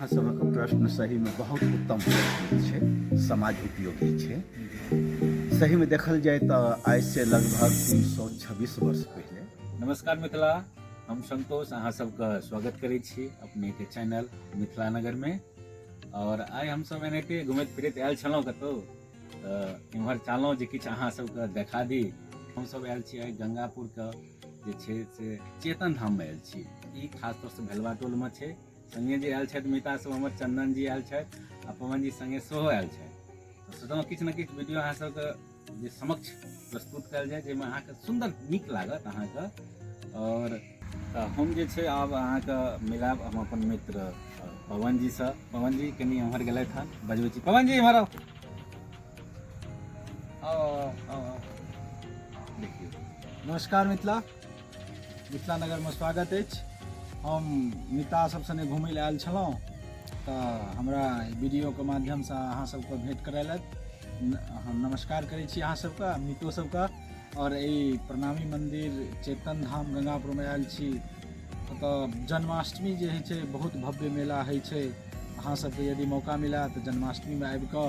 अहाँ सभक प्रश्न सहीमे बहुत उत्तम प्रश्न छै, समाज उपयोगी छै। सहीमे देखल जाय तऽ आइसँ लगभग 326 वर्ष पहिले। नमस्कार मिथिला, हम संतोष अहाँ सबके स्वागत करै छी अपनेके चैनल मिथिला नगरमे। और आइ हमसब एनाहिते घुमैत फिरैत आयल छलहुँ कतहु, तऽ इम्हर चाहलहुँ जे किछु अहाँ सबके देखा दी। हमसब आयल छी आइ गंगापुरके जे छै से चेतन धाममे आयल छी। ई खास तौरसँ भेलवा टोलमे छै। संगे जे आयल छथि मिता सब, हमर चंदन जी आयल छथि आ पवन जी संगे सेहो आयल छथि। तऽ सोचलहुँ किछु ने किछु वीडियो अहाँ सबके जे समक्ष प्रस्तुत कयल जाय, जाहिमे अहाँके सुन्दर नीक लागत अहाँके। और तऽ हम जे छै आब अहाँके मिलायब हम अपन मित्र पवन जीसँ। पवन जी कनि एम्हर गेलथि हन, बजबै छी। पवन जी एम्हर आउ, आउ आउ आउ। देखियौ। नमस्कार मिथिला, मिथिला नगरमे स्वागत अछि। हम मिता सब सने घुमै लए आयल छलहुँ तऽ हमरा वीडियोके माध्यमसँ अहाँ सबके भेंट करेलथि। हम नमस्कार करै छी अहाँ सबके, मितो सबके। आओर एहि प्रणामी मन्दिर चेतन धाम गंगापुरमे आयल छी। ओतऽ जन्माष्टमी जे होइ छै बहुत भव्य मेला होइ छै। अहाँ सबके यदि मौका मिले तऽ जन्माष्टमीमे आबि कऽ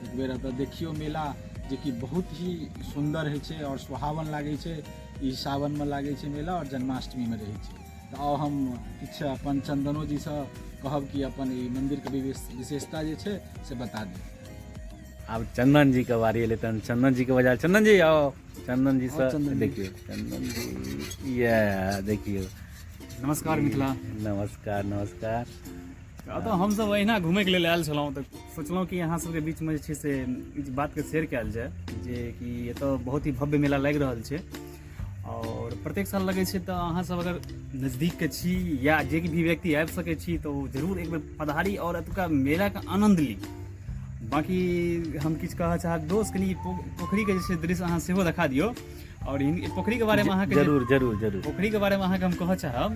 एक बेर एतऽ देखियौ मेला, जेकि बहुत ही सुन्दर होइ छै आओर सुहावन लागै छै। ई सावनमे लागै छै मेला आओर जन्माष्टमीमे रहै छै। तऽ आउ हम किछु अपन चन्दनो जीसँ कहब कि अपन ई मन्दिरके विशेषता जे छै से बता दी। आब चंदन जी के बारी एलै, तहन चंदन जी के बजा। चंदन जी आओ। चंदन जी से देखियौ, चंदन जी ये देखियौ। नमस्कार मिथिला। नमस्कार नमस्कार। तऽ हमसभ अहिना घुमैके लेल आयल छलहुँ तऽ सोचलहुँ कि अहाँ सबके बीचमे जे छै से ई बातके शेयर कयल जाय जे कि एतऽ बहुत ही भव्य मेला लागि रहल छै आओर प्रत्येक साल लगै छै। तऽ अहाँ सब अगर नजदीकके छी या जे भी व्यक्ति आबि सकै छी तऽ ओ जरूर एक बेर पधारी आओर एतुका मेलाके आनन्द ली। बाँकी हम किछु कहऽ चाहब दोस्त, कनि पोखरिके जे छै दृश्य अहाँ सेहो देखा दियौ। आओर पोखरिके बारेमे अहाँके जरूर जरूर जरूर। पोखरिके बारेमे अहाँके हम कहऽ चाहब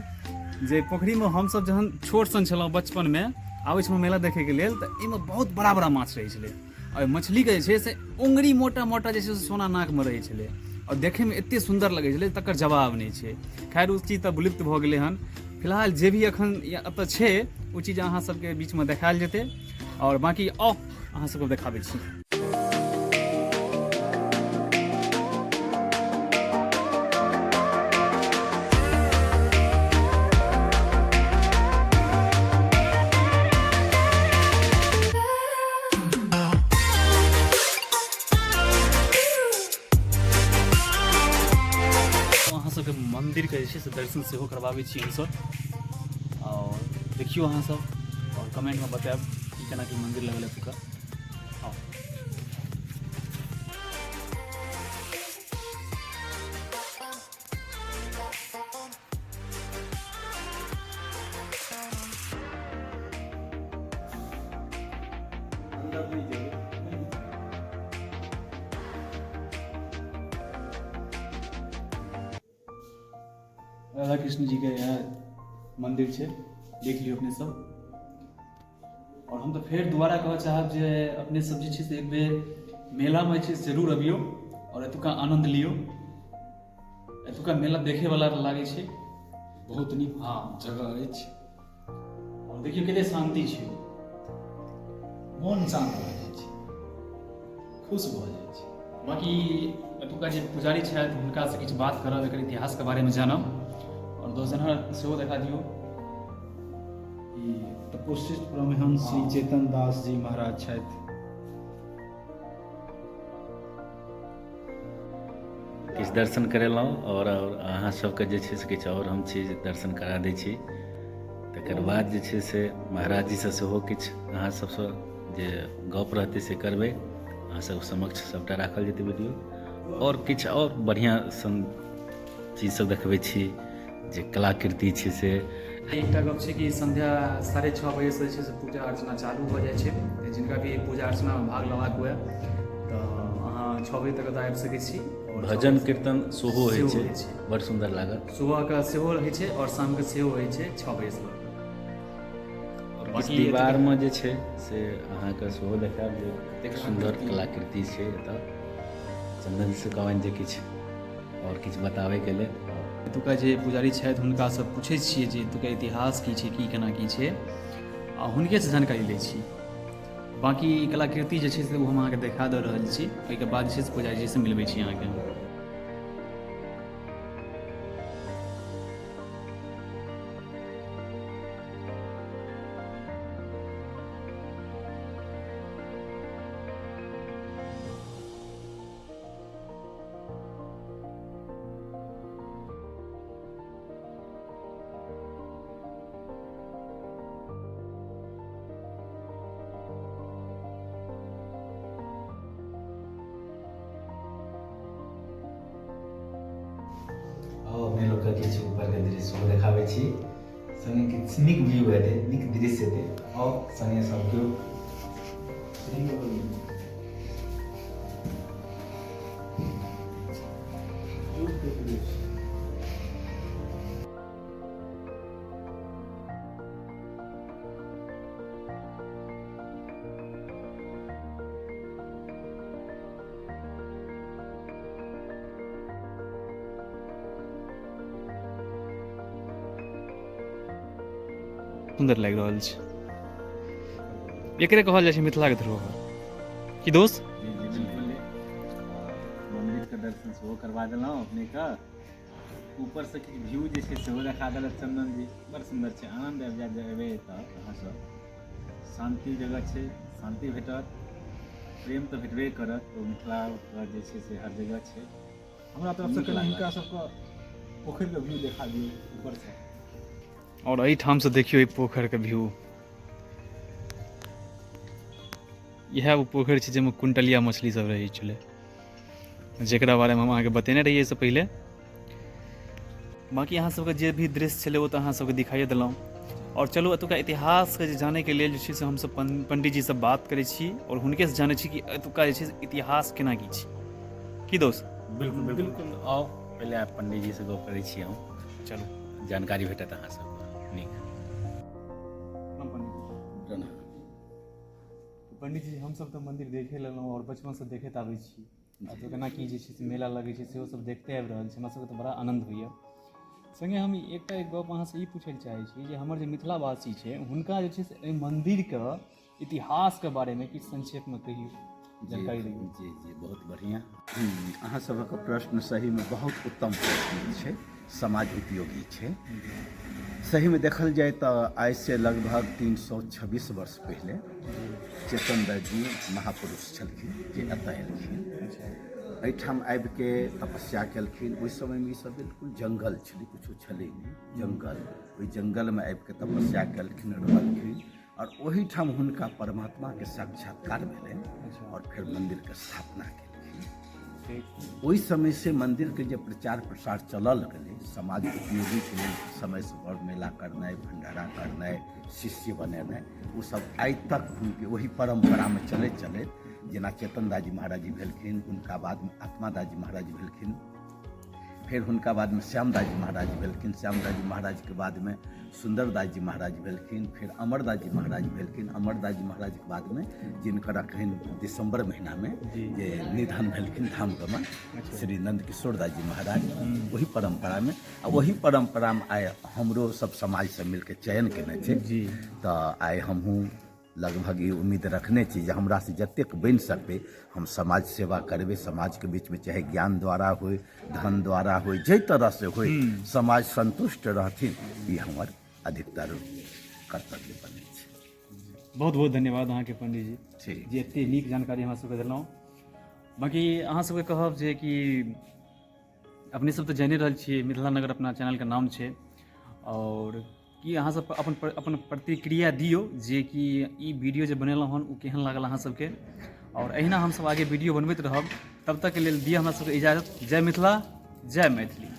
जे पोखरिमे हमसब जहन छोट सन छलहुँ, बचपनमे आबै छलहुँ मेला देखैके लेल, तऽ एहिमे बहुत बड़ा बड़ा माछ रहै छलै आओर मछलीके जे छै से उङ्गरी मोटा मोटा जे छै से सोना नाकमे रहै छलै आओर देखैमे एतेक सुन्दर लगै छलै तकर जवाब नहि छै। खैर ओ चीज तऽ विलुप्त भऽ गेलै हन। फिलहाल जे भी एखन एतऽ छै ओ चीज अहाँ सबके बीचमे देखायल जेतै। आओर बाँकी आउ अहाँ सबके देखाबै छी। अहाँ सबके मन्दिरके जे छै से दर्शन सेहो करबाबै छी हमसब। आओर देखियौ अहाँ सब आओर कमेंटमे बतायब कि केना की मन्दिर लगल एतुका। आउ। राधा कृष्ण जी के यहाँ मंदिर छै, देख लियौ अपने सब। और हम तऽ फेर दोबारा कहऽ चाहब जे अपने सब जे छै से एक बेर मेलामे जे छै से जरूर अबियौ आओर एतुका आनन्द लियौ। एतुका मेला देखैवला लागै छै। बहुत नीक जगह अछि। आओर देखियौ कते शान्ति छै, मोन शान्त भऽ जाइ छै, खुश भऽ जाइ छै। बाँकी एतुका जे पुजारी छथि हुनकासँ किछु बात करब, एकर इतिहासके बारेमे जानब। आओर दोसर सेहो देखा दियौ। ई तपोश्री परमहंस श्री चेतन दास जी महाराज छथि। किछु दर्शन करेलहुँ आओर अहाँ सबके जे छै से किछु आओर हम चीज दर्शन करा दै छी। तकर बाद जे छै से महाराज जीसँ सेहो किछु अहाँ सबसँ जे गप रहतै से करबै। अहाँ सब समक्ष सबटा राखल जेतै वीडियो। आओर किछु आओर बढ़िआँ सन चीज सब देखबै छी जे कलाकृति छै से। एकटा गप छै कि संध्या 6:30 बजेसँ जे छै से पूजा अर्चना चालू भऽ जाइ छै। जिनका भी पूजा अर्चनामे भाग लेबाक हुए तऽ अहाँ 6 बजे तक एतऽ आबि सकै छी। भजन कीर्तन सेहो होइ छै, बड़ सुन्दर लागत। सुबहके सेहो होइ छै आओर शामके सेहो होइ छै 6 बजेसँ लऽ कऽ। किछु दीवारमे जे छै से अहाँके सेहो देखायब जे कतेक सुन्दर कलाकृति छै एतऽ। चन्दन से कहबनि जे किछु आओर किछु बताबैके लेल। एतुका जे पुजारी छथि हुनकासँ पूछै छियै जे एतुका इतिहास की छै, की केना की छै। आ हुनकेसँ जानकारी लै छी। बाँकी कलाकृति जे छै से ओ हम अहाँके देखा दऽ रहल छी। ओहिके बाद जे छै से पुजारीजीसँ मिलबै छी अहाँके हम। आउ अपने लोकके किछु ऊपरके दृश्य सेहो देखाबै छी, संगे किछु नीक व्यू हेतै, नीक दृश्य हेतै। आउ संगे सब केओ। सुन्दर लागि रहल छै। एकरे कहल जाइ छै मिथिलाके धरोहर की दोस्त? जी जी बिल्कुल। मन्दिरके दर्शन सेहो करवा देलहुँ अपनेके, ऊपरसँ किछु व्यू जे छै सेहो देखा देलक चंदन जी। बड़ सुन्दर छै, आनन्द आबि जायत जेबै तऽ अहाँसभ। शान्ति जगह छै, शान्ति भेटत, प्रेम तऽ भेटबे करत। ओ मिथिलाके जे छै से हर जगह छै। हमरा तरफसँ कनि हिनका सबके पोखरिके व्यू देखा दियौ ऊपरसँ। आओर एहिठामसँ देखियौ एहि पोखरिके व्यू। इएह ओ पोखरि छै जाहिमे कुंटलिया मछली सब रहै छलै, जकरा बारेमे हम अहाँके बतेने रहियै एहिसँ पहिले। बाँकी अहाँ सबके जे भी दृश्य छलै ओ तऽ अहाँ सबके दिखाइए देलहुँ। आओर चलू एतुका इतिहासके जे जानैके लेल जे छै से हमसब पंडीजीसँ बात करै छी आओर हुनकेसँ जानै छी कि एतुका जे छै से इतिहास केना की छै। की दोस्त? बिल्कुल बिल्कुल। आउ पहिले आप पंडीजीसँ गप करै छी हम। चलू, जानकारी भेटत अहाँ सबके नीक। पंडीजी, हमसब तऽ मन्दिर देखे लेलहुँ आओर बचपनसँ देखैत आबै छी, आ तऽ केना की जे छै से मेला लगै छै सेहो सब देखते आबि रहल छी। हमरा सबके तऽ बड़ा आनन्द होइए। सङ्गे हम एकटा एक गप अहाँसँ ई पूछै लए चाहै छी जे हमर जे मिथिलावासी छै हुनका जे छै से एहि मन्दिरके इतिहासके बारेमे किछु संक्षेपमे कहियौ, जानकारी दियौ। जी जी, बहुत बढ़िआँ। अहाँ सभक प्रश्न सहीमे बहुत उत्तम प्रश्न छै, समाज उपयोगी छै। सहीमे देखल जाय तऽ आइसँ लगभग 326 वर्ष पहिले चेतन दास जी महापुरुष छलखिन जे एतऽ एलखिन, एहिठाम आबिके तपस्या केलखिन। ओहि समयमे ईसभ बिल्कुल जङ्गल छलै, किछो छलै नहि, जङ्गल। ओहि जङ्गलमे आबिके तपस्या केलखिन, रहलखिन आओर ओहिठाम हुनका परमात्माके साक्षात्कार भेलनि आओर फेर मन्दिरके स्थापना केलखिन। ओहि समयसँ मन्दिरके जे प्रचार प्रसार चलऽ लगलै, समाज उपयोगीके लेल समय पर मेला करनाइ, भण्डारा करनाइ, शिष्य बनेनाइ, ओ सब आइ तक हुनके ओहि परम्परामे चलैत चलैत, जेना चेतन दाजी महाराज जी भेलखिन, हुनका बादमे आत्मा दाजी महाराज भेलखिन, फेर हुनका बादमे श्यामदास जी महाराज भेलखिन, श्यामदास जी महाराजके बादमे सुन्दरदास जी महाराज भेलखिन, फेर अमरदास जी महाराज भेलखिन, अमरदास जी महाराजके बादमे जिनकर अखन दिसंबर महीनामे जे निधन भेलखिन, धाम गमन श्री नंदकिशोर दास जी महाराज, ओही परम्परामे आ ओही परम्परामे आइ हमरो सब समाजसँ मिलके चयन केने छै जी। तऽ आइ हमहूँ लगभग ई उम्मीद रखने छी जे हमरासँ जतेक बनि सकतै हम समाज सेवा करबै। समाजके बीचमे चाहे ज्ञान द्वारा होइ, धन द्वारा होइ, जाहि तरहसँ होइ, समाज सन्तुष्ट रहथिन, ई हमर अधिकतर कर्तव्य बनै छै। बहुत बहुत धन्यवाद अहाँके पंडीजी। ठीक जे एते नीक जानकारी हमरा सबके देलहुँ। बाँकी अहाँ सबके कहब जे कि अपने सब तऽ जानि रहल छियै, मिथिला नगर अपना चैनलके नाम छै, आओर कि अहाँ सब अपन अपन प्रतिक्रिया दियौ जे कि ई वीडियो जे बनेलहुँ हन ओ केहन लागल अहाँ सबके। आओर एहिना हमसब आगे वीडियो बनबैत रहब। तब तकके लेल दिअ हमरा सबके इजाजत। जय मिथिला, जय मैथिली।